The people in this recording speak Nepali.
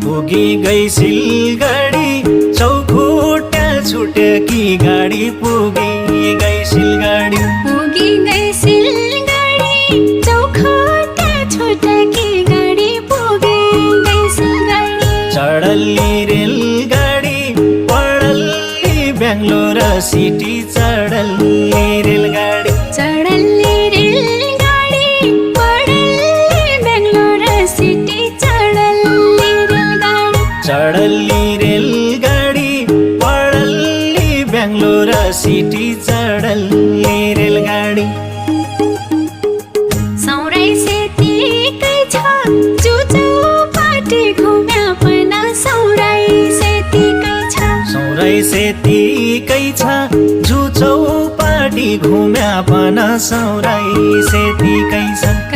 पुगी गई सिलगढी चौखुट्टा छुटेकी गाडी पुगी गई सिलगढी पुगी गई सिलगढी चौखुट्टा छुटेकी गाडी पुगी गई सिलगढी चढल्ली रेलगाडी पढल्ली बेङ्गलोर सिटी चढल्ली रेलगाडी चढल्ली रेलगाडी पढल्ली बेङ्गलोर सिटी चढल्ली रेलगाडी चढल्ली रेलगाडी पढल्ली बेङ्गलोर सिटी चढल्ली रेलगाडी सौराई सेतीकै छ चौपाटी घुम्या पनि सौराई सेतीकै छ सौराई सेतीकै छ चौपाटी घुम्या पनि सौराई सेतीकै छ